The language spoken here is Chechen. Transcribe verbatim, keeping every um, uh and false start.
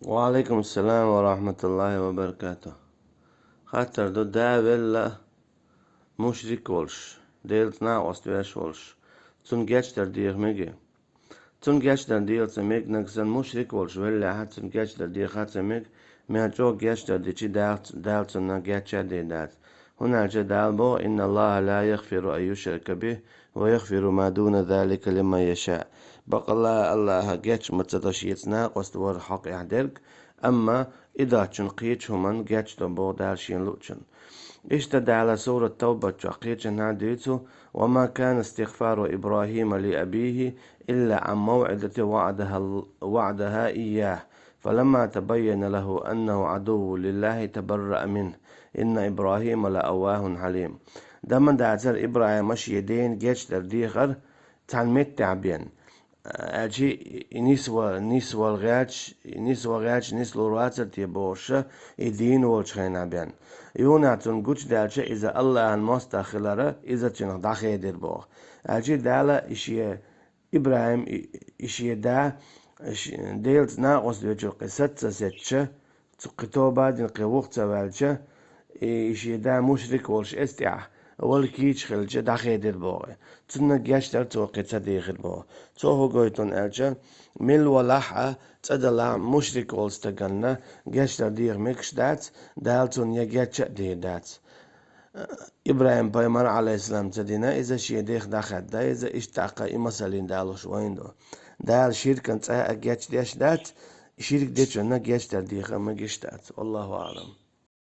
Ва алейкум салам ва рахматуллахи ва баракатух. Хаттар ду, да велла мушрик волуш, Делаца накъост веш волуш, цунна гечдар деха мега? Цунна гечдар деха ца мега, нагахь санна мушрик волуш веллехь, цунна гечдар деха ца мега, мел чӀогӀа гечдар дичи, Дала, Дала цунна гечдар дийр дац. ХӀунда аьлча Дала боху: «Инна Аллаха ла ягъфиру ан юшрака бихи ва ягъфиру ма дуна залика лиман яша». Бакъалла Аллаха геч ма ца до шеца накъост вар хьокъехь дерг, амма и доцчун кхечу хӀуманна геч до боху Дала шен луучун. Иштта Дала сурат Тавбат чохь кхечанхьа дуьйцу: «Ва ма кана истигъфару Ибрахима ли абихи илла ан мавъидатин ваъадаха, ваъадаха ийяху, фаламма табайяна лаху аннаху адувву лиллахи табарраъа минху, инна Ибрахима ла аввахун хьалим». Дан ма дацара ИбрахӀима шен дена гечдар дехар цхьана меттехь бен. Аьлчи и нисва-, нисвала гӀерташ, и нисва гӀерташ нислур вацара те бохуша, и дийна волчу хенахь бен. Юха цунна гучудаьлча, иза Аллахьан мостагӀа хилара, иза цуьнах дӀахедира боху. Аьлчи Дала и шен ИбрахӀим, и, и шен да, ш-, Делаца накъост вечура кхин саца ца сецча, цу кхин тоба а дина кхин вуха ца ваьлча, и, и шен да мушрик волуш эцна тӀехь, вала кийча хилча, дӀахедира боху. Цунна гечдар цо кхин ца дийхира боху. Цо хӀун гойту аьлча, мила валахь а, цӀа далахь а, мушрик волу стаганна гечдар деха мегаш дац, Дала цунна я геча а дийр дац. ИбрахӀим пайхамар, алейхиссалам, ца дина, иза шен дех дӀахаьдда, иза иштта тӀаккха и масаллин далуш вайн ду. Дала ширкан цӀа а гечдеш дац, ширк дечунна гечдар деха а мегаш дац. Аллаху аълам.